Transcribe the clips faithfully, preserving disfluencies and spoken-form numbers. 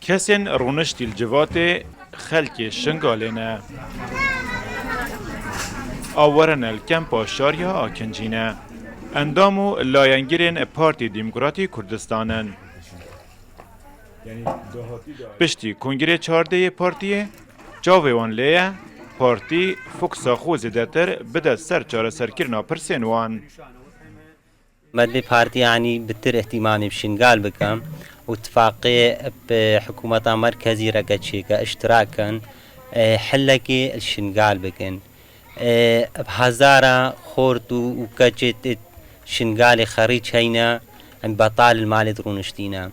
Kesên rûniştî li civatê xelkê Şingalê ne. A werine li kempa Şariya Akincî ne. Endam û layengirên Partî Demokratî Kurdistan in. Piştî kongirê çardê yê partiyê, çavê wan lê ye, partî foksa xwe zêdetir bide ser çareserkirina pirsên wan. Me divê partî, yanî, bitir îhtîmamê bi Şingal bikin û tifaqê bi hikûmeta merkezî re ke çêke, îştirak kin, e, hillekê li Şingal bikin. E, bi hezara xort û, û keçê tê Şingalê xerî çeyne, em betal li malê dirûniştîne.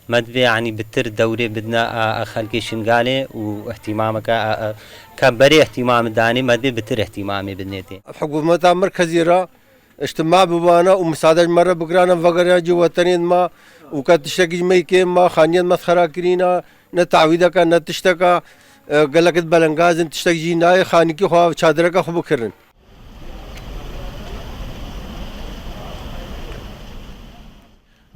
Me divê, yanî, bitir dewrê bidine a, a xelkê Şingalê û îhtîmameke, a, a, ke berê îhtîmamê danê, me divê bitir îhtîmamê bidinê tê. Hikûmeta merkezî re îctima bi wana û misade ji me re bigirane, vegeriyane cî wetenên me û ke tiştekî ji me yê kêm ma, xaniyên me xera kirîne, ne tawîdeke, ne tişteke, e, gelek di belengazin, tiştek jî nayê, xanîkî xwe, çadireke xwe bikirin.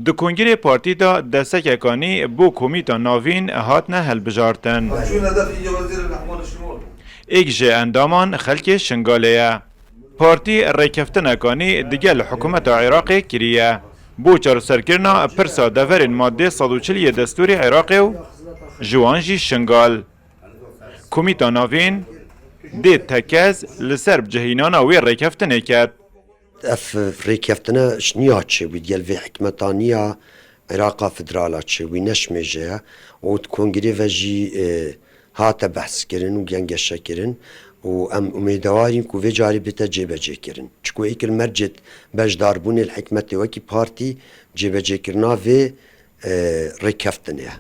Di kongirê partî de destekeka nî bo Komîta Navîn hatine hilbijartin. Êk ji endaman xelkê Şingalê ye. Partî rêkeftineka nî digel hikûmeta Iraqê kiriye. Bo çareserkirina pirsa deverên madê sed û çil yê destûrê Iraqê û ji wan jî Şingal. Komîta Navîn dê tekez li ser bicihînana wê rêkeftinê ket. Ev rêkeftine ji niya çêbû, digel vê hikûmeta nî ya Iraqa Federal a çêbû, ne ji mêje ye û di kongirê ve jî, e, hate behskirin û gengeşekirin û em umêdewar in ku vê carê bête cêbecêkirin. Çiku êk li mercê beşdarbûnê li hikûmetê wekî partî cêbecêkirina vê e, rêkeftinê ye.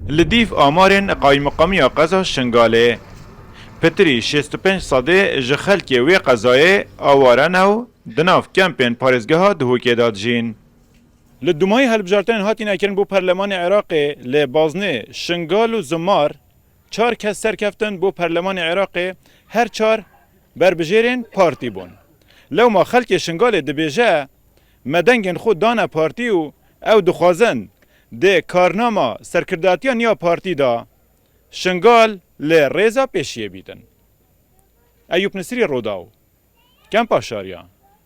Li dîv amarên Qaymeqamiya Qeza Şingalê, pitirî şêst û pênc sedê ji xelkê wê qezayê aware ne û di nav kempên parêzgeha Duhokê de dijîn. Li dûmayî hilbijartinên hatine kirin bo Perlemanê Iraqê li Baznê, Şingal û Zimar, çar kes serkeftin bo Perlemanê Iraqê, her çar berbijêrên partî bûn. Lewma xelkê Şingalê dibêje, me dengên xwe dane partî û ew dixwazin di karnama serkirdatiya nîya partî de Şingal li rêza pêşiyê bîtin. Eyûp Nisrî, Rodaw, Kempa Şariya.